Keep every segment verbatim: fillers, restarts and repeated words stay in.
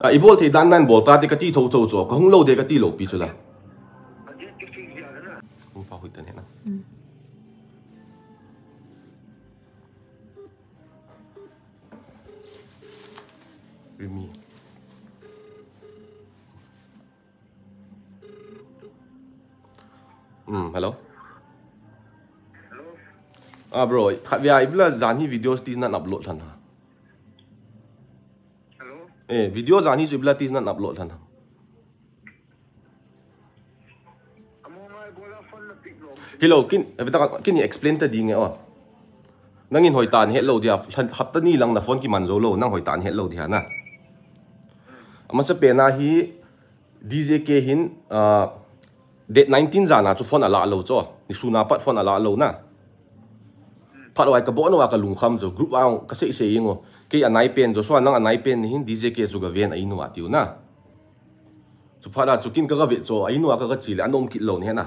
A, i bol thei dan nan bol ta te kati tho tho chu. Ka hung lou de kati lou pi chu la. Hung pa hui tan he na. Rimi. Hmm, hello. Ah, bro, khat via ibla jan hi videos ti nan upload lhan ha. Eh, video jan hi chu ibla ti nan upload lhan ha. Hello, kin, eh, beta, kin explain ta ding e o. Nangin hoi tan het lou dia, hapta ni lang na phone kiman jou lou, nang hoi tan het lou dia na. Amasa pena hi D J K hin, ah, date nineteen jan a chu phone ala lou chu. Ni suna pat phone ala lou na. Phat wai ka bon wa ka lungkham chu. Group a ka sei sei ngo. Kei anai pen chu, so nang anai pen ni hin D J K chu ga ven a inu a tiu na. Chu phat a chu kin ka ga ve chu, a inu a ka ga chi le, an um kit lou ni he na.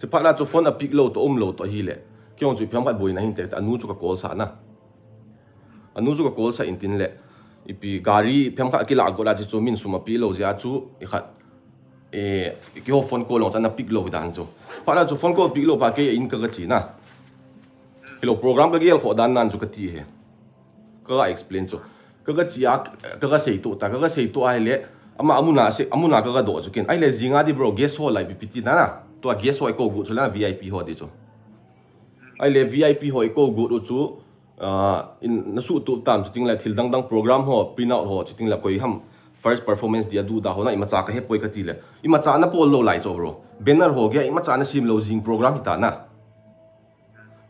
Chu phat a chu phone a pick lou to um lou to hi le. Kei ong chu phiam khat boi na hin te, anu chu ka call sa na. Anu chu ka call sa in tin le, ipi gari phiam khat kila got a chu min sum a pi lou zia chu, i khat, eh, keiho phone call lou chan a pick lou hi dan chu. Phat a chu phone call pick lou pa kei in ka ga chi na. Hello, program ka gel kho dan nan chu ka ti he. Ka ga explain chu. Ka ga chi a, ka ga sei tu ta, ka ga sei tu a hi le, ama amuna se, amuna ka ga do chu kin. Ai le zinga di bro, guest ho lai pi pi ti na na. Tua guest ho i ko gu chu la V I P ho di chu. Ai le V I P ho i ko gu chu, Ah, in na su tu tam chuting le thil dang dang program ho, print out ho, chuting le koi ham first performance dia du da ho na imacha ka he poi ka ti le. Imacha na pol lou lai chu bro. Banner ho ge imacha na sim lou jing program hi ta na.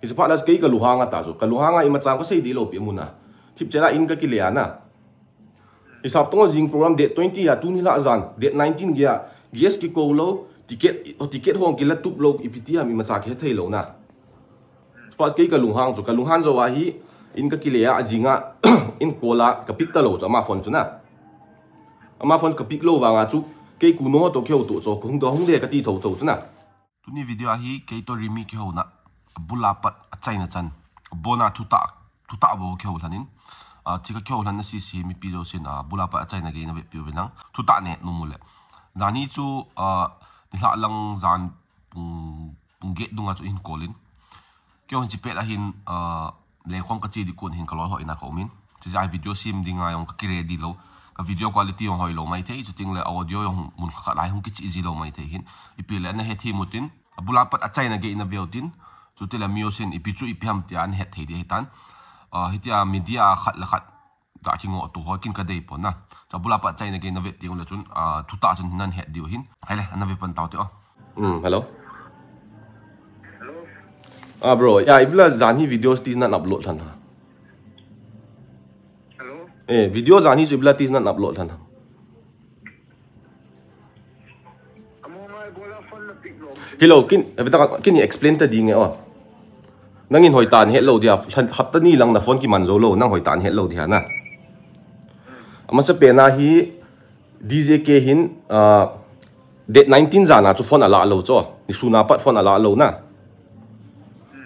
Hi chu phat a kei ka luhang a ta chu. Ka luhang a imacha ka sei di lou pi mu na. Thip chela in ka kile a na. Hisap tong jing program date twenty a tuni la jan, date nineteen ge a, guest ki ko lou, ticket, o ticket hong ki la tup lou, ipi ti ham imacha ki he thei lou na. Pas kei ka lunghang chu, ka lunghan jo a hi, in ka kile a, a jinga, in call a, ka pick ta lou chu, ama phone chu na. Ama phone ka pick lou vanga chu, kei ku no to keu to chu, ka hung do hung de ka ti tho tho chu na. Tuni video a hi kei to Rimi kihou na, a bula pat a chaina chan, a bona thu ta, thu ta bo kihou lhan in, a, chi ka kihou lhan na si si mipi jo sin, a, bula pat a chaina gei na ve piu ve nang, thu ta ne no mu le. Jan hi chu, a, ni hla lang jan pung, pung get dunga chu in call in. Kihou hin chi pet a hin, a, lengkhom ka chi di kun hin ka loi hoi na ka um in. Chi ja video sim dinga jong ka ki ready lou. Ka video quality jong hoi lou mai thei, chuting le audio jong mun kha kha lai hung ki chi ji lou mai thei hin. Ipi le na he thi mutin. A bula pat a chaina gei na veu tin. Chuti le mi o sin ipi chu ipi ham tia an het thei di he tan. A, hitia media khat le khat. Ga ki ngo tu ho kin ka dei po na. Cha bula pat chaina gei na ve ti le chun, a, thu ta chun nan het diu hin. Hai le, na ve pan tau ti o. Hmm, hello. Ah, bro, ya, ibla jan hi videos ti nan upload lhan ha. Eh, video jan hi chu ibla ti nan upload lhan ha. Hello, kin, eh, beta, kin explain ta ding e o. Nangin hoi tan het lou dia, hapta ni lang na phone kiman jou lou, nang hoi tan het lou dia na. Amasa pena hi D J K hin, ah, date nineteen jan a chu phone ala lou chu. Ni suna pat phone ala lou na.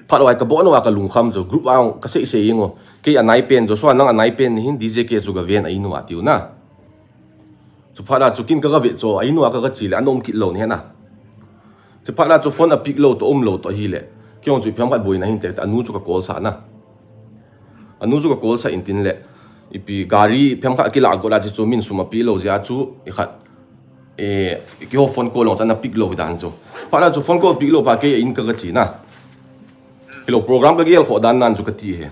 Phat wai ka bon wa ka lungkham chu. Group a ka sei sei ngo. Kei anai pen chu, so nang anai pen ni hin D J K chu ga ven a inu a tiu na. Chu phat a chu kin ka ga ve chu, a inu a ka ga chi le, an um kit lou ni he na. Chu phat a chu phone a pick lou to um lou to hi le. Kei ong chu phiam khat boi na hin te, anu chu ka call sa na. Anu chu ka call sa in tin le. Ipi gari phiam khat kila got a chu min sum a pi lou zia chu, i khat, eh, keiho phone call lou chan a pick lou hi dan chu. Phat a chu phone call pick lou pa kei in ka ga chi na. Hello, program ka gel kho dan nan chu ka ti he.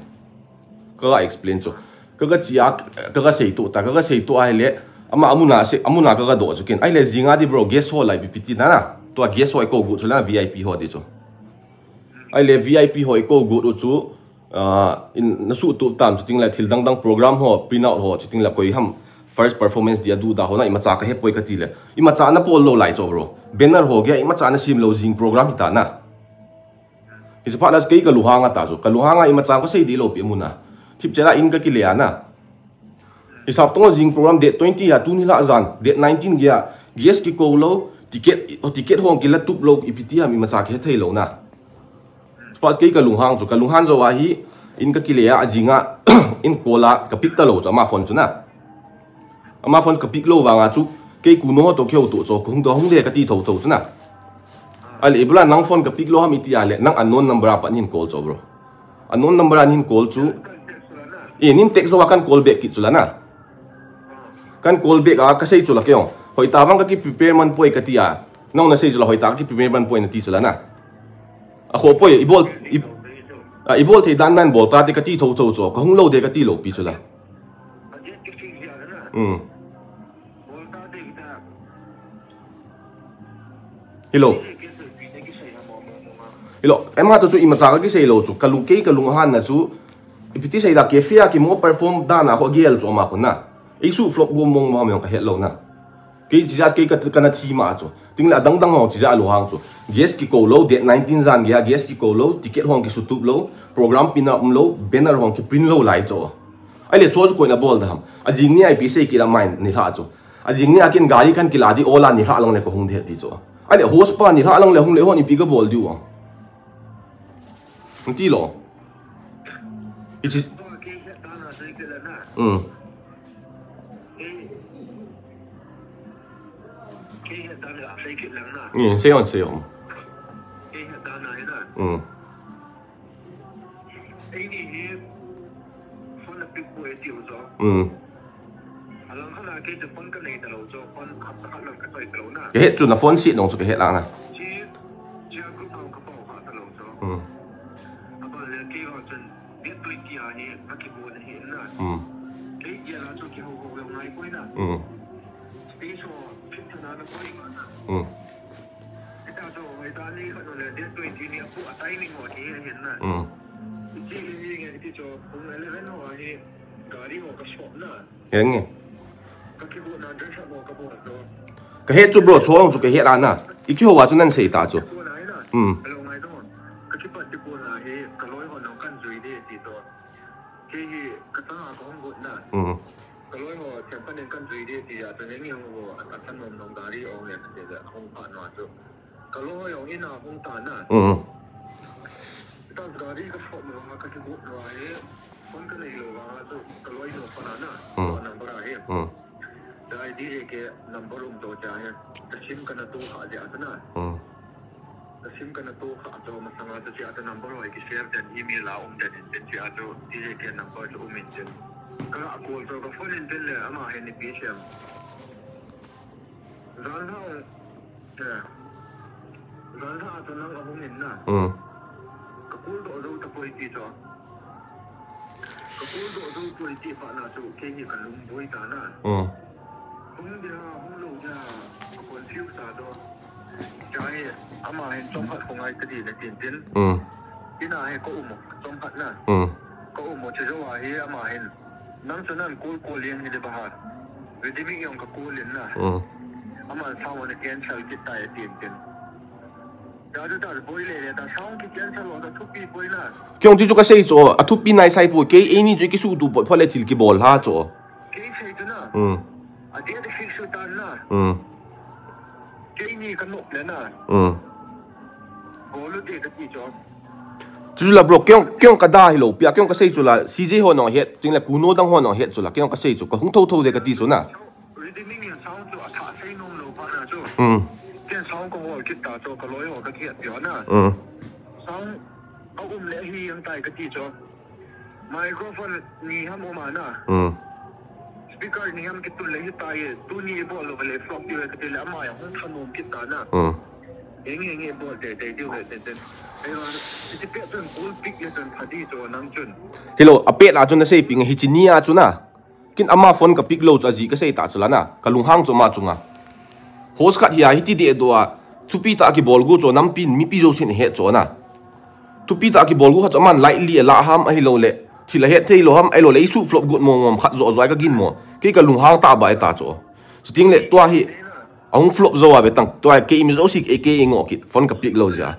Ka ga explain chu. Ka ga chi a, ka ga sei tu ta, ka ga sei tu a hi le, ama amuna se, amuna ka ga do chu kin. Ai le jinga di bro, guest ho lai pi pi ti na na. Tua guest ho i ko gu chu la V I P ho di chu. Ai le V I P ho i ko gu chu, ah, in na su tu tam chuting le thil dang dang program ho, print out ho, chuting le koi ham first performance dia du da ho na imacha ka he poi ka ti le. Imacha na pol lou lai chu bro. Banner ho ge imacha na sim lou jing program hi ta na. Hi chu phat a kei ka lunghang a ta chu. Ka lunghang a imacha ka sei di lou pi mu na. Thip chela in ka kile a na. Hisap tong jing program date twenty a tuni la jan, date nineteen ge a, guest ki ko lou, ticket, o ticket hong ki la tup lou, ipi ti ham imacha ki he thei lou na. Pas kei ka lunghang chu, ka lunghan jo a hi, in ka kile a, a jinga, in call a, ka pick ta lou chu, ama phone chu na. Ama phone ka pick lou vanga chu, kei Kuno toh kihoutoh chu, kahung, kahung de kati thotho chu na. Ale, ibula nang phone ka pick lou ham iti a le, nang unknown number a pat nahin call chu bro. Unknown number a nahin call chu. E, nahin text jou a kahin call back kit chu la na. Kahin call back a, kasei chu la kei jong. Hoitah vang kaki prepare man poi kati a. Nang nasei chu la hoitah kaki prepare man poi nati chu la na. Akhoh poi, ibol, i, a, ibol thei dan dan bol tate kati thotho chu. Kahung lou de kati lou pi chu la. Hmm. Hello. Hello. Ema to chu imacha kakisei lou chu. Kalung kei kalung ahan na chu. Ipi ti sei da cafe a kimo perform dan a ho gel chu ama khun na. Eisu flop go mong mong mong kahet lou na. Kei chija kei ka, kana thi ma chu. Tingle adang dang ho chija lu hang chu. Guest kikou lou, date nineteen jan geiya guest kikou lou, ticket hong kisutup lou, program pina um lou, banner hong kiprint lou lai chu. Ahile chu chu koina bol da ham. Ajing ni a ipi sei kila main nilhah chu. Ajing ni a ken gari kahin kila di Ola nilhah lang le kahung di ti chu. Ahile host pa nilhah lang le hung le hon ipi kabol diu a. Nati lou. Ichi. Hmm. Hmm, sei on, sei on. Hmm. Hmm. Kahet chu na phone si nong chu kahet la na. Hmm. Hmm. Hmm. Hmm. Hmm. Henge. Kahet chu bro, chuang chu kahet la na. Ikihou a chu nahin sei ta chu. Hmm. Kei hi kachang a kahung got na. Hmm. Kaloi ho, thiam panin kahin jui di ti a, chun eng eng ho, a, a thanom nong gari ong le, ti le, hung pha no chu. Kaloi ho jong in a hung ta na. Hmm. Ta gari ka phone no, ka kigot no a hi, phone ka nei lou va, chu kaloi no phone a na. Hmm. Phone number a hi. Hmm. Dai di e ke number um to cha hi. Ka sim kana to kha dia ta na. Hmm. Ka sim kana to kha to masanga to cha ta number ho ki share den email a um den in tin cha to di e ke number to um in tin. Ka call to ka phone in tin le ama he ni pi siam. Jan ha, eh, jan ha to nang a hung in na. Hmm. Ka call to zo ta poi ti to. Ka call doh zo poi ti phat na chu, kei hi ka lungdoi ta na. Hmm. Hung dia, hung lou dia, ka confuse ta doh. Chai, ama hin chomkhat khongai ta di na tin tin. Hmm. Ina hi ka um, chomkhat na. Hmm. Ka um, chu jou a hi ama hin. Nang chu nang call call in hi le ba ha. Redeeming jong ka call in na. Hmm. Ama sa wa na cancel kit ta e tin tin. Kei jong chu chu kasei chu, athupi naisai poi, kei eini chu kisuhtup poi, phale thil kibol ha chu. Kei sei chu na. Hmm. A date fix u tan na. Hmm. Keini ka nok le na. Hmm. Bol u te kati chu. Chu chu la bro, kei jong, kei jong ka da hilou pi a, kei jong kasei chu la, C J ho nong het, chule Kuno dang ho nong het chu la, kei jong kasei chu, kahung thotho de kati chu na. Redeeming in sound chu athah sei nom lou phat na chu. Hmm. Ken sound ka hol kit ta chu ka loi ho ka kihet peh na. Hmm. Sound a um le hi ang tai kati chu. Microphone ni ham um a na. Hmm. Speaker ni ham kitul le hi tai. Tuni bol lou le flop ti le kati le ama jong hung thanom kit ta na. Hmm. Eng eng bol te te ti le te te. Ei wan, ti pe chun full pick le chun pha di chu nang chun. Hilou, a pet a chun na sei pi nge hi chi ni a chu na. Kin ama phone ka pick lou chu ajeh kasei ta chu la na, ka lunghang chu ama chunga. Host khat hi a hiti deh doh a, thupi tah kibol gu chu nampin mipi jousen het chu na. Thupi tah kibol gu khat chu aman lightly ala ham ahilou le, thil ahet thei lou ham ahilou le, eisuh flop got mong mong khat joh joh a ka gin mo. Kei ka lunghang tah ba e ta chu. Chuting le tua hi, ahung flop jou a ve tang, tua kei mi jouse kei, kei ngoh kit, phone ka pick lou jeh a.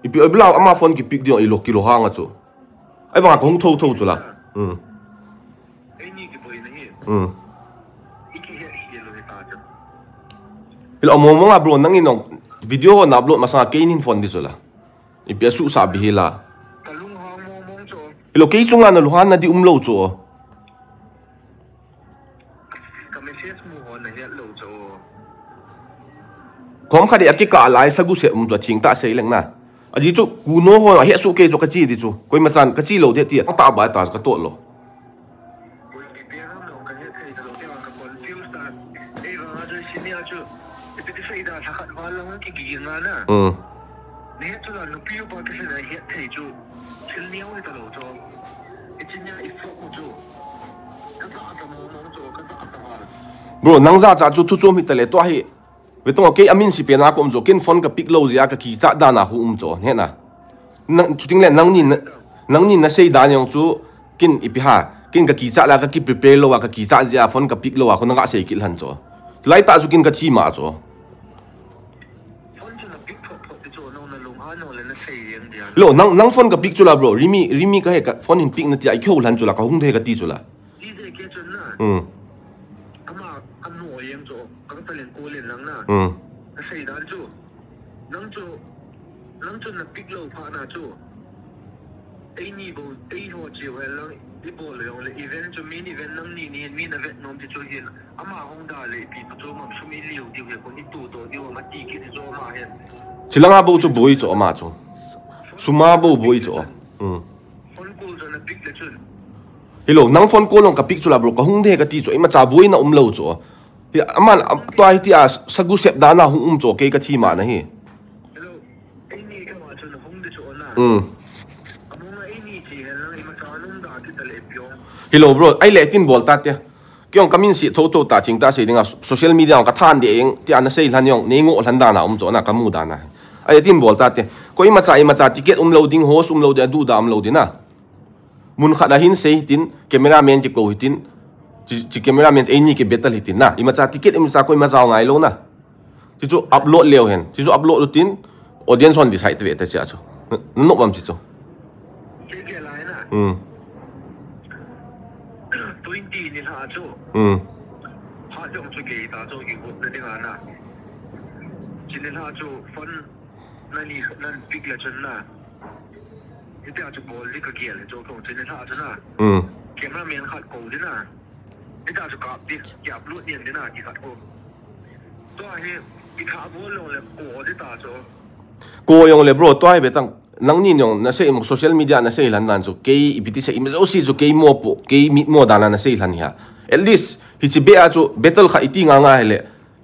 Ipi oi blau ama phone ki pick ding ilo kilo hang a chu. Ahivanga kahung thotho chu la. Hmm. Hmm. Hilou mong mong a bro, nangin jong video ho na upload masanga kei nahin phone di chu la. Ipi asuhsah bih hila. Hilou kei chunga na lunghang na di umlou chu. Ka message mu ho nahet lou chu. Khom khat a kikah lai sagu se um chu athing ta sei leng na. Ajeh chu kuno ho ahet su kei chu kachi di chu. Koima chan kachi lou de ti ta ba ta ka to lo. Koi ti pe ram lo ka het thei ta lo, ka confuse ta. Ei vang a chu senior chu. Ipi ti sei da sa khat va lo ki gi nga na. Hmm. Ni chu la nupi pa ki sei da het thei chu. Thil ni ho ta lo chu. I chin ya i fo ku chu. Ka ta ta mo mo chu ka ta ta ba. Bro, nang ja cha chu thu chu mi ta le to hi. Ve tong kei amin si pe na ko um chu kin phone ka pick lou jia ka kicha da na hu um chu. He na. Nang, chuting le nangni na, nangni na sei dan jong chu kin ipi ha, kin ka kicha la ka ki prepare lou a, ka kicha jia phone ka pick lou a, ko nang ka sei kit lhan chu. Lai ta chu kin ka thi ma chu. Phone chu na pick thot thot ti chu, nang na lung ha nang le na sei jeng dia. Lo, nang, nang phone ka pick chu la bro, Rimi, Rimi ka he ka phone hin pick na ti a, i kho lhan chu la, ka hung de ka ti chu la. Ti de ke chun na. Hmm. Ama, ano jeng chu, ka ta len ko len lang na. Hmm. Ka sei dan chu. Nang chu, nang chu na pick lou pha na chu. Ei ni bo, ei ho chiu he lang, i bol lou le, event chu main event nang ni ni, mi na vet nom ti chu hin. Ama hung da le, pi pa chu mam sum i liu diu he, ko ni tu to diu, ma ti ki ti chu ama he. Chilanga bo chu boi chu ama chu. Suma bo boi chu. Hmm. Phone call chu na pick le chun. Hello, nang phone call long ka pick chu la bro, ka hung de ka ti chu, ima cha boi na um lou chu. Hi, aman, am, tua hi ti a, sagu sep dan a hung um chu, kei ka thi ma na hi. Hello. Ei ni ka ma chu na hung de chu na. Hmm. Among a ei ni chi hen lang ima ka nung da ki ta le piong. Hello, bro, ai le tin bol ta te. Kiong ka min si tho tho ta thing ta sei ding a, social media ka than de eng, ti a na sei lhan jong, nei ngo lhan dan a um chu na ka mu dan a. Ai tin bol ta te. Koima cha, ima cha ticket um lou ding, host um lou ding, a du da um lou ding na. Mun khat a hin sei hitin, cameraman ki ko hitin, chi, chi cameraman ei ni ki battle hitin na. Ima cha ticket, ima cha koima cha ngai lou na. Chi chu upload leu hen. Chi chu upload utin, audience hon decide ve ta chi a chu. Na, na nop am chi chu. Che ke lai na. Hmm. Twenty ni la chu. Hmm. Ha jong chu ke ta chu ki got na ding a na. Chi ni la chu phone na ni na pick la chun na. Hiti a chu bol di ka gel hi chu kong chini la chu na. Hmm. Cameraman khat ko di na. Hiti a chu kap di, ki upload di na, ki khat ko. Tua hi, i kha bol long le ko di ta chu. Ko jong le bro, tua hi ve tang. Nangni jong na sei, social media na sei lhan dan chu. Kei ipi ti sei, ima jouse chu kei mo po, kei mit mo dan a na sei lhan hi a. At least, hichi be a chu, battle khat i ti nga nga hi le.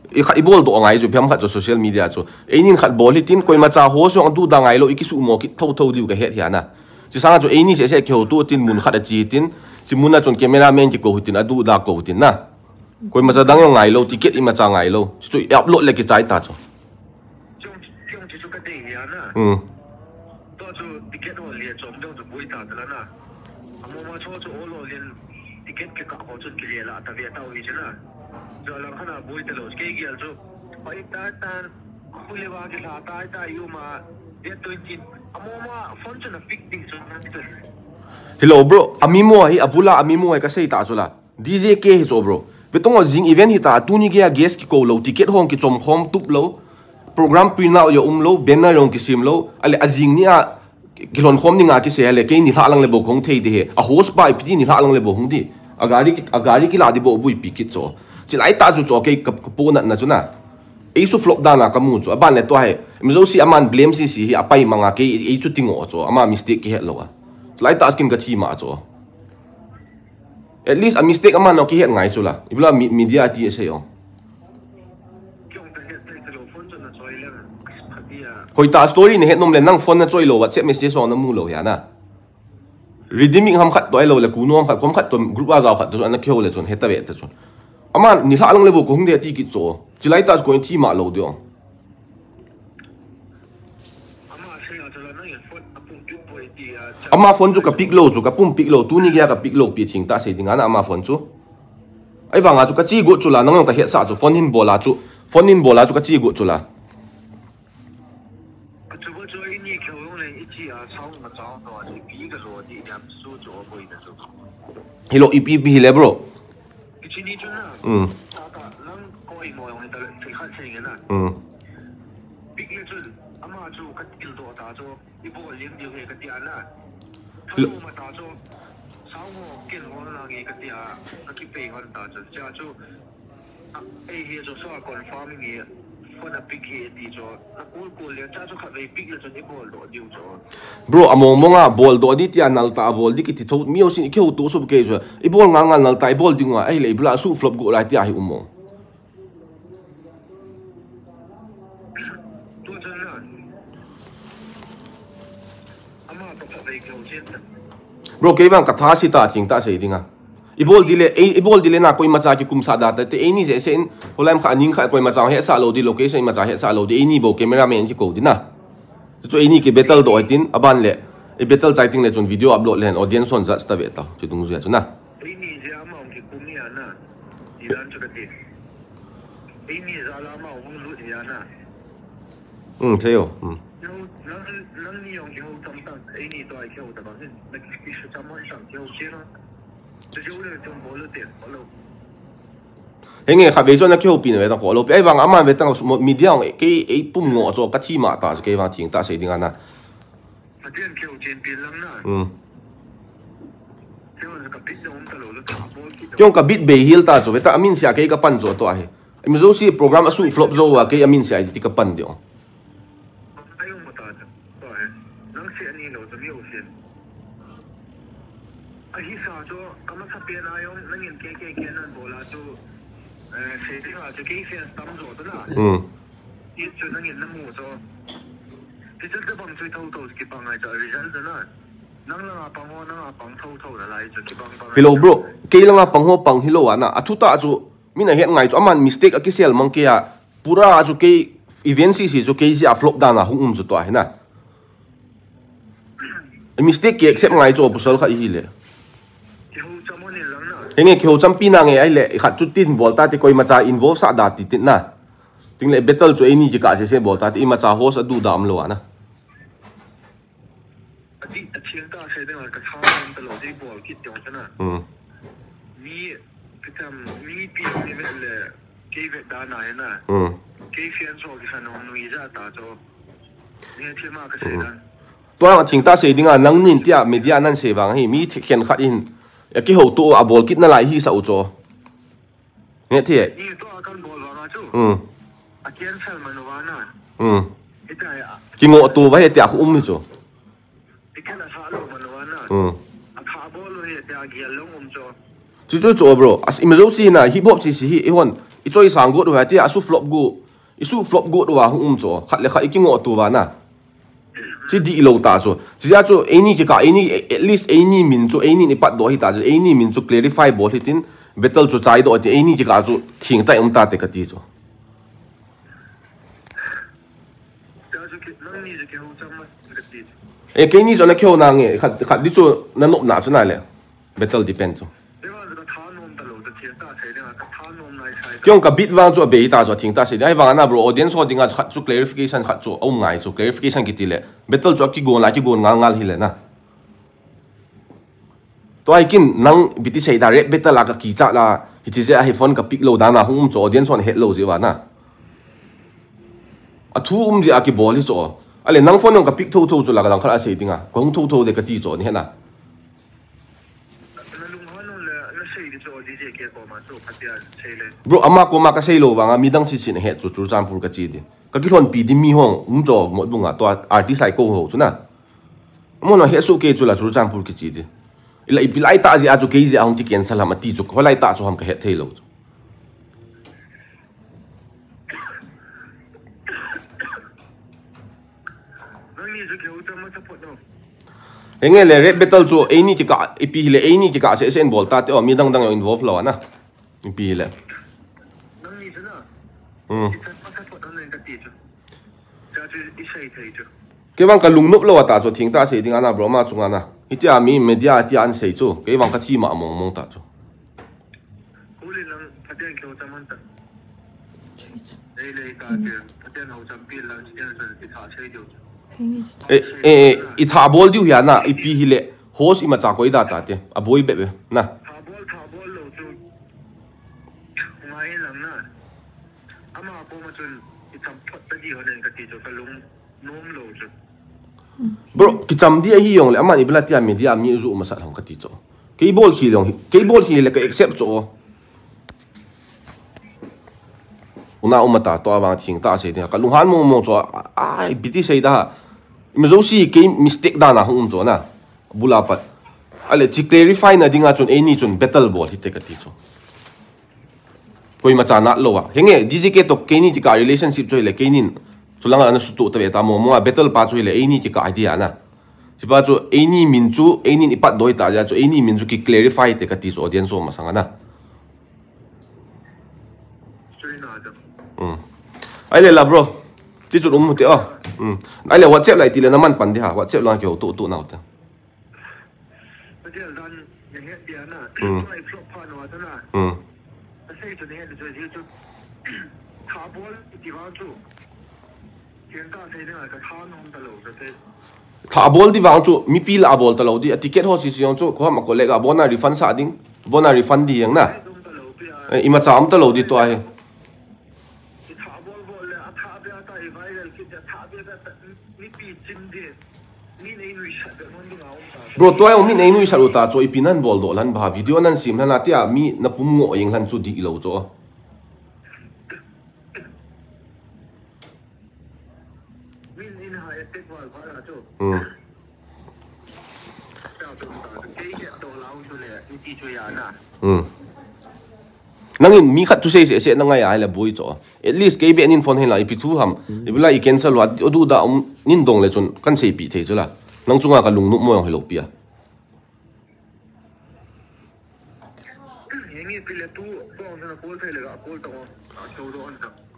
I kha i bol doh ngai chu, phem khat chu social media chu. Einin khat bol hitin, koima cha ho song a du da ngai lou, i ki su mo ki tho tho diu ka het hi a na. Chi sang a chu eini se se ki ho tu tin mun khat a chi tin, chi mun a chun cameraman ki ko hitin, a du da ko hitin na. Koima cha dang jong ngai lou, ticket ima cha ngai lou. Chu, chu i upload le ki chai ta chu. Chung, chung chi chu ka dei hi a na. Hmm. Tua chu ticket ho le chom dong chu boi ta ta la na. Amo ma chu chu olo lin ticket ke ka ho chu ki le la ta ve ta wi chu na. Chu lang khana boi ta lo ke gel chu. Pai ta tan khu le wa ke la ta ta yu ma. Dia tu chin. Amo ma phone chu na pick ding chu na tu. Hello bro, ami mo hi abula ami mo hi ka sei ta chu la. D J K hi chu bro. Ve tong o jing event hi ta tuni gei a guest ki ko lou, ticket hong ki chom khom tup lou, program print out jong um lou, banner jong ki sem lou, ale a jing ni a ki lhon khom ni nga ki sei ale kei ni lha lang le bou kong thei di he. A host pa ipi ti ni lha lang le bou hung di. A gari ki, a gari ki la di bou bui pi kit chu. Chi lai ta chu chu kei ka, ka pu nat na chu na. Ei su flop dan a ka mu chu. A ban le tua he. Mi jo si aman blame si si hi a pai manga kei ei chu ti ngo chu. Ama mistake ki het lou a. Chi lai ta skin ka thi ma chu. At least a mistake ama nau ki het ngai chu la. Ibula mi, media ti sei o. Hoi ta story ne het nom le nang phone na choi lou WhatsApp message o na mu lou ya na. Redeeming ham khat to ai lou le kuno ham khat khom khat to group a jao khat to ana kyo le chun heta ve ta chun. Ama ni lha lang le bou ko hung de ti kit chu. Chi lai ta ko thi ma lou de o. Ama phone chu ka pick lou chu, ka pum pick lou, tuni gei a ka pick lou pi thing ta sei ding a na ama phone chu. Ai vang a chu ka chi got chu la, nang jong ka het sa chu, phone hin bol a chu, phone hin bol a chu ka chi got chu la. Hilou ipi ipi hi le bro. Kichini chu na. Mm. Tata, nang ko i mo jong hita thil khat sei nge na. Mm. Pick le chun, ama chu ka til doh ta chu, i bol liam diu he ka ti a na. Lo- Thalo ma ta chu, sao mo ken ho na nge ka ti a, ka ki pe ngon ta chu. Cha chu, Ei hi Joshua confirm nge, phone a pick hi ti chu, na call call le cha chu khatvei pick le chun i bol doh diu chu. Bro, among mong a bol doh di tia nalta a bol di kiti tho mi osin i kihou to sup ke chu. I bol ngal ngal nalta i bol ding a, ei le i bula su flop go lai tia hi um mong. Tu chun na. Ama to khatvei kihou chen ta. Bro, kei vang ka tha si ta thing ta sei ding a. I bol di le, ei, i bol di le na koima cha kikum sa da ta te, ei ni se se in, holaim kha ning kha koima cha he sa lo di, location ima cha he sa lo di, ei ni bo cameraman ki ko di na. Chu ei ni ki battle doh tin, aban le, i battle chai ting le chun video upload le hen, audience hon judge ta ve ta, chu dung zu ya chu na. Ei ni je ama ong kikum ya na. Ilan chu ka ti. Ei ni ja la ama ong lut ya na. Hmm, theo. Hmm. Nang, nang ni ong kihou tam tam, ei ni to ai kihou ta bang hin. Na ki, ki su tam hon sam kihou chen na. Chu chu le chun bol lo te, bol lo. Henge kha ve chu na kihoupi na ve ta ko lo. Pe ai vang ama ve ta media ong, kei ei pum ngo chu ka thi ma ta chu kei vang thing ta sei ding a na. Pathian kihou chen pi lang na. Hmm. Kihou na ka bit na um ta lo lo ta bol ki. Kei ong ka bit bei hil ta chu ve ta amin sia kei ka pan chu to a hi. Imi zo si program a su flop zo wa kei amin sia ti ka pan di ong. Ai ong ma ta ta. To he. Nang se ani lo chu mi o sin. Ahi sa chu, ka masa pen a jong, nangin K K K nan bol a chu, eh, sei ding a chu, kei fans tam jo ta na. Hmm. Ti chu nangin na mu chu. Ti chu tabang chu thotho kibang ngai chu, result chu na. Nang langa pang ho, nanga pang thotho na lai chu, kibang bang. Hello bro, kei langa pang ho pang hilou a na. A thu ta chu, min a het ngai chu, aman mistake a kisel mang kei a. Pura chu kei event sisi chu kei jeh a flop dan a hung um chu tua hi na. Mistake ki accept ngai chu pasal kha i hi le. Kihou cham hon in lang na. Henge kihou champi na nge ai le khat chu tin bol ta ti koima cha involve sa da ti tin na. Ting le battle chu ei ni kikah se se bol ta ti ima cha host a du da um lo a na. A ti, a thil ta sei ding a ka tha nom ta lo, ti bol kit jong ta na. Hmm. Mi, ka tam, mi pi ni vet le, kei vet dan a hi na. Hmm. Kei fian so ki sa nong nui ja ta cho. Ni thil ma ka sei dan. Tua thing ta sei ding a nang nin tia media nan sei vang hi mi thi khen khat in. A kihou to a bol kit na lai hi sa u cho. Nge thi e. Ni to a kan bol vang a chu. Hmm. A cancel man va na. Hmm. Ita ya. Kingo to va he tia khu um hi chu. Ti kan a sa lo man va na. Hmm. A tha bol lo he tia gial lo um cho. Chu chu chu bro. As i me zo si na hip hop si si hi i hon. I choi sang go do ha tia a su flop go. I su flop go do wa hung um cho. Khat le khat i kingo to va na. Chi di lo ta chu. Chi ja chu ei ni kikah ei ni at least ei ni min chu ei ni ni pat do hi ta chu ei ni min chu clarify bol hi tin battle chu chai do ti ei ni kikah chu thing ta um ta te ka ti chu. Ka chu ki, nang ni chu kihou cham ma ka ti. E kei ni chu na kihou na nge khat khat di chu na nop na chu na le. Battle depend chu. Te va ka tha nom ta lo ta thil ta sei ding a ka tha nom nai sai. Kei ong ka bit vang chu a bei ta chu a thing ta sei ding. Ai vang a na bro audience ho ding a khat chu clarification khat chu a um ngai chu clarification kiti le. Battle chu a kigon la kigon ngal ngal hi le na. Tua hi kin nang biti sei da rap battle a ka kicha la hi chi je a hi phone ka pick lo dan a hung um chu audience hon het lo je va na. A thu um je a kibol hi chu. A le nang phone ong ka pick tho tho chu la ka dang khat a sei ding a. Ka hung tho tho de ka ti chu ni he na. Na lung hon le na sei di chu D J ke ko ma chu ka tia sei le. Bro ama ko ma ka sei lo vang a mi dang si chin he chu Churachandpur ka chi di. Ka kilhon pi di mi hong um chu mo bunga to artist ai ko ho chu na. Mo no he su ke chu la Churachandpur ki chi di. Ila i pilai ta je a chu ke je a hung ki cancel ham a ti chu ho lai ta chu ham ka het thei lo chu. Nang ni chu kihou cham ma support no. Henge le rap battle chu ei ni kikah i pi le ei ni kikah se se en bol ta te o mi dang dang involve lo na. I pi le. Nang ni chu na. Hmm. Ki chat ma support no ka ti chu. Ka chu i sei thei chu. Kei vang ka lungnop lo ta chu thing ta sei ding a na bro ma chunga na. Hitia mi media tia an sei chu. Kei vang ka thi ma mong mong ta chu. Kuli nang Pathian kihou cham man ta. Ei le ka ti Pathian hou cham pi lang ti an san ti tha sei diu. E, e, e, i tha bol diu hi a na, i pi hi le. Host i ma cha koi da ta te. A boi be be. Na. Tha bol, tha bol lo chu. Ngai lang na. Ama ko ma chun i cham phot ta di ho nen ka ti chu ka lung nom lo chu. Bro, kicham di ahi jong le, aman i bela tia media mi zu ma sa long ka ti chu. Kei bol hi long, kei bol hi le ka accept chu. Na um ata to avang thing ta sei ding. Ka lunghan mong mong chu, ai, biti sei da. Mi zo si kei mistake da na hung um chu na. Bula pat. Ale chi clarify na dinga chun eini chun battle bol hite kati chu. Koima cha na lo a. Henge, D J K to keini tika relationship chu le keinin. Chulanga na sutu ta ve ta mo mo a battle pa chu le eini tika idea na. Sipa chu eini min chu, einin ipat doi ta ja chu, eini min chu ki clarify te kati chu audience masanga na. Hmm. Ai le la bro. Ti chu um te o. Hmm. Ai le WhatsApp lai ti le na man pan di ha. WhatsApp lang ki ho tu tu nau ta. Patel dan ne he dia na. Hmm. Ai flop pa no ta na. Hmm. Asei chu ne he chu chu. Tha bol ti vang chu. Ken ta sei ne ka tha nom ta lo ka sei. Tha bol di vang chu, mipi la bol ta lo di, a ticket ho si si jong chu, ko ham a ko le ga bona refund sa ding, bona refund di jeng na. Eh, ima cha um ta lo di to ahi. Bro, to ai mi nei nui sa u ta, cho ipi nan bol do lan ba, video nan sim lan a tia mi na pum ngo jeng lan chu di lo cho. Hmm. Hmm. Nangin mi khat thu sei sei sei na ngai ai la bui cho. At least kei be nin phone hei la ipi thu ham. Ipi la i cancel wa, o du da um nin dong le chun kan sei pi thei chu la. Nang chunga ka lung nup mo jong hei lo pi a.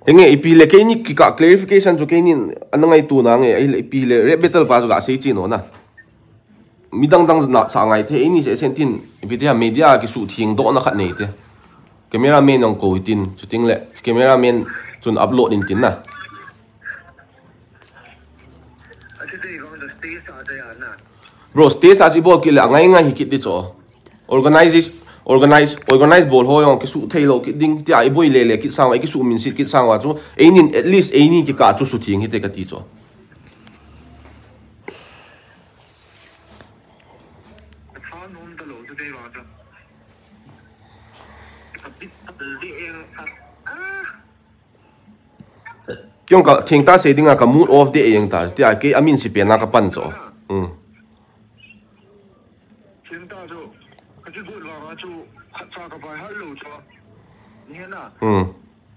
Henge ipi le keini kika clarification chu keinin ana ngai tu na nge, ai le ipi le rap battle pa chu ga sei chi no na. Midang dang na sa ngai the, eini se sen tin, ipi te media ki su thing do na khat nei te. Cameraman nong ko tin, chuting le cameraman chun upload in tin na. Bro, stage a chu i bol kit le, a ngai ngai hi kit di cho. Organize, organize, organize bol ho jong kisu thei lo kit ding, tia i boi le le kit sang, i kisu min sit kit sang wa chu, einin at least eini kika chu su thing hi te ka ti cho. Kiong ka thing ta sei dinga ka mood off de eng ta, tia kei amin si pe na ka pan cho. Hmm. Thing ta cho, ka chi gun wa ma chu, khat sa ka bai hal lo cho. Ni na. Hmm.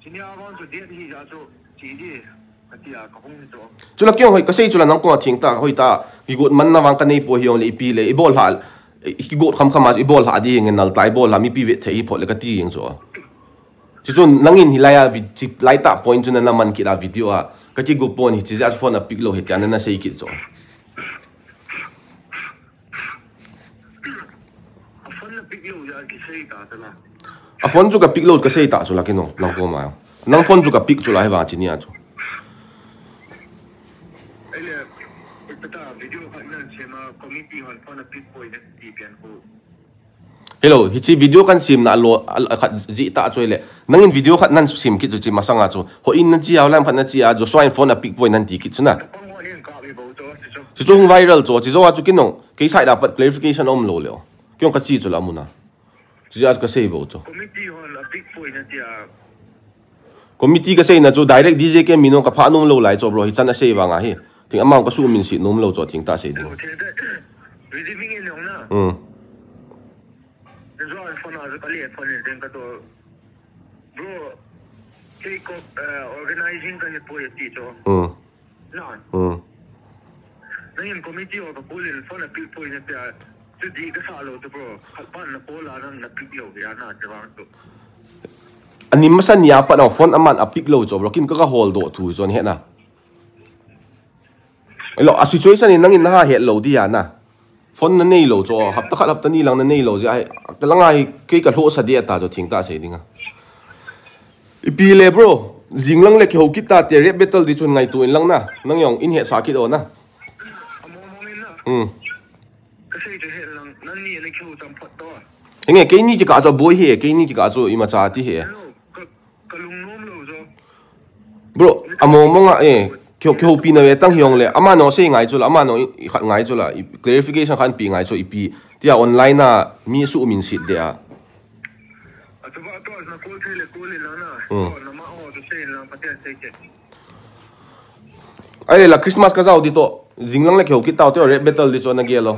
Chi ni a wan chu de hi ja cho, chi di, ka tia ka hung cho. Chula kiong hoi, ka sei chula nang ko thing ta, hoi ta, ki got man na wang ka nei po hi ong le ipi le, i bol hal, i got kham kham a, i bol ha di eng nal ta, i bol ha mi pi ve the i phot le ka ti eng cho. Chuchun nangin hilai a vid-, chi lai ta point chu nana man kit a video a. Ka kigup pon hichi jeh a phone a pick lou hiti a nana sei kit chu. A phone a pick lou jeh a kisei ta chu la. A phone chu ka pick lou ka sei ta chu la kino, nang ko ma. Nang phone chu ka pick chu la hi vang chi ni a chu. Ele, peta video khat nan sema committee hon phone a pick poi na ti pian ko. Hello, hichi video kan sim na lo, a, a khat ji ta chu le. Nangin video khat nan sim kit chu chi masanga chu. Hoi in na chi a, lam khat na chi a, Joshua in phone a pick poi nan ti kit chu na. Chu chu hung viral chu, chi zo a chu kino. Kei side a pat clarification om lo le. Kiong ka chi chu la muna. Chu a ka sei bo chu. Committee hon a pick poi na ti a. Committee ka sei na chu direct D J K mi no ka pha nom lou lai chu bro, hichan a sei vang a hi. Ting amang ka su min si nom lou chu ting ta sei ding. Receiving in yong na. Hmm. Ni zo a phone a ka le phone in ding ka to. Bro, kei ko, eh, organizing ka ni poi ti chu. Hmm. Na. Hmm. Nangin committee ho ka call in phone a pick poi na ti a. Chu di ka sa lou chu bro. Khat pan na call a nang na pick lou ya na ti vang chu. Ani masa ni a pat na phone aman a pick lou chu bro. Kin ka ka hol do thu chu ni he na. Elo, a situation in nangin na ha het lou di ya na. Phone na nei lou chu, hapta khat hapta ni lang na nei lou jeh a, ka lang a hi kei ka lhoh sa di a ta chu thing ta sei ding a. Ipi le bro, jing lang le kihou kit ta te rap battle di chun ngaitu in lang na, nang jong in het sa kit o na. Hmm. Henge, keini kikah chu boi hi, keini kikah chu imacha ti hi. Ka lungnom lou jo. Bro, among mong a, eh, kihou, kihoupi na ve tang hi ong le, ama no sei ngai chu la, ama no i, i khat ngai chu la, i clarification khat pi ngai chu ipi, tia online a mi su min sit de a. A tu ba to na call thei le call in lang na. Hmm. To na ma ho to sei in lang. Ai la Christmas ka jao di to. Jinglang le keu kit tau te rap battle di chu na gel lo.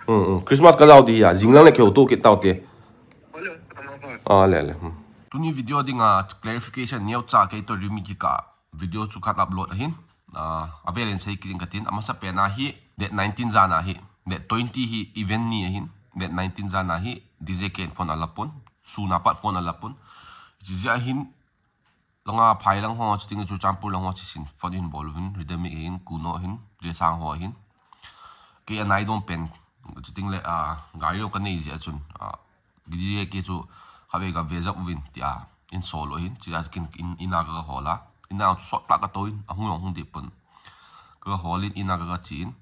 Hmm, hmm. Christmas ka jao di ya. Jinglang le keu tu kit tau te. Ah, le le. Hmm. Tuni video dinga clarification neo cha kei to Rimi kika video chu kan upload ahin. Ah, avel in sei kiring katin. Amasa pena hi date nineteen jana hi. Date twenty hi event ni ahin. Date nineteen jana hi D J ken phone alapun. Suna pat phone alapun. Jija hin langa phai lang ho, chuting Churachandpur lang ho, chisin phone hin bol vin, Ridemi hin, Kuno hin, Jesang ho hin. Kei anai dom pen, chuting le, ah, gari lo ka nei jia chun, ah, gidi ke chu, kha ve ka ve jak uvin, tia, in sol lo hin, chia kin in, ina ka hola. Ina chu sot ta ka to in, ahung hung di pun. Ka holin, ina ka chi in.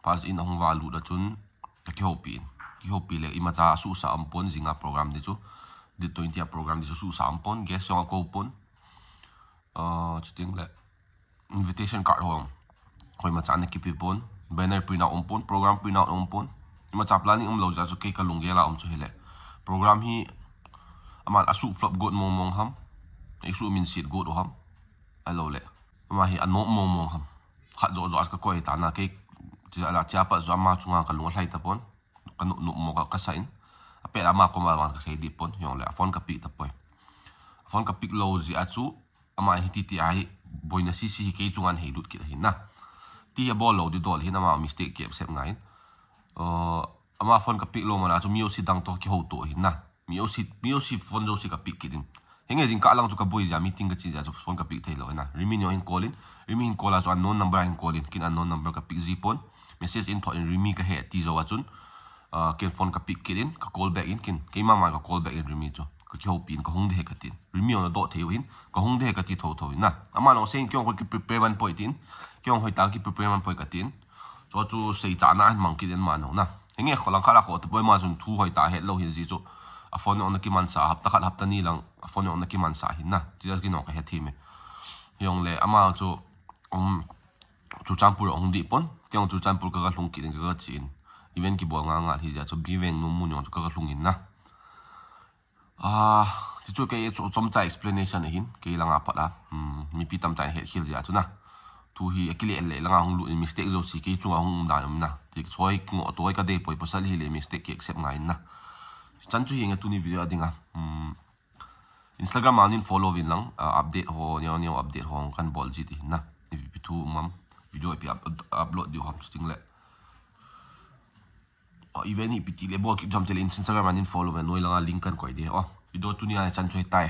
Pals in ahung va lut a chun, ka kihopi in. Kihopi le, imacha susa ampon, jinga program di chu. Di twenty a program di chu susa ampon, guest jong ako pon. Ah, chuting le, invitation card ho. Koimacha na kipe pon, banner print out umpon, program print out umpon. Imacha planning umlo ja chu kei ka lunggel a um chu hile. Program hi, ama asu flop got mong mong ham. Isu min sit got ham. Alo le. Ama hi anom mong mong ham. Khat jo jo as ka koi ta na kei, chia la chia pa jo ama chunga ka lung lai ta pon. Ka nu, nu mo ka, ka sa in. Apet ama koma vang ka sei di pon, jong le, a phone ka pick ta poi. A phone ka pick lo jia chu, ama hi titi a hi, boina sisi hi kei chunga hei lut kit ahin na. Ti hi abol lo di dol hin ama mistake ki accept ngai in. Uh, ama phone ka pick lo mana chu mi osi dang to kiho to ahin na. Mi osi, mi osi phone jo si ka pick kit in. Henge jingkah lang chu ka boi jia, meeting ka chi jia chu phone ka pick thei lo ahin na. Rimi neo hin call in, Rimi hin call a chu unknown number a hin call in, kin unknown number ka pick ji pon. Message in thot in Rimi ka he ti jo a chun, ah, ken phone ka pick kit in, ka call back in kin, keima ma ka call back in Rimi chu. Ka kihopi in, ka hung de he ka tin. Rimi ona do thei u hin, ka hung de he ka ti tho tho in na. Ama no sei in, kei ong ki prepare man poi tin, kei ong hoi ta ki prepare man poi ka tin. Chu chu sei cha na an mang kit in ma no na. Henge kho lang kha la kho ta poi ma chun thu hoi ta het lo hin ji chu. A phone ona ki man sa, hapta khat hapta ni lang, a phone ona ki man sa hin na. Ti ja ki no ka he thi me. Jong le, ama chu, um, Churachandpur ahung di pon, kei jong Churachandpur ka, ka lhung kit in ka, ka chi in. Event kibol nga nga hi ja chu, Biveng nu mu jong chu ka, ka lhung in na. Ah, chi chu kei chu chomcha explanation ahin, kei langa pat a. Hmm, mipi tamtah in het khel ja chu na. Thu hi akile le langa hung lut in mistake jo si kei chunga hung um dan um na. Ti choi ngo toi ka de poi pasal hi le mistake ki accept ngai in na. Chan chu hi nga tuni video a dinga. Hmm. Instagram a nin follow vin lang, ah, update ho, neo neo update ho kan bol ji ti hin na. Ipi thu um am, video ipi up-, upload diu ham chuting le. Oh, event hi ipi ti le bol kit jam chele Instagram a nin follow ve noi langa link kan koi de. Oh, video tuni a chan chu hi tai.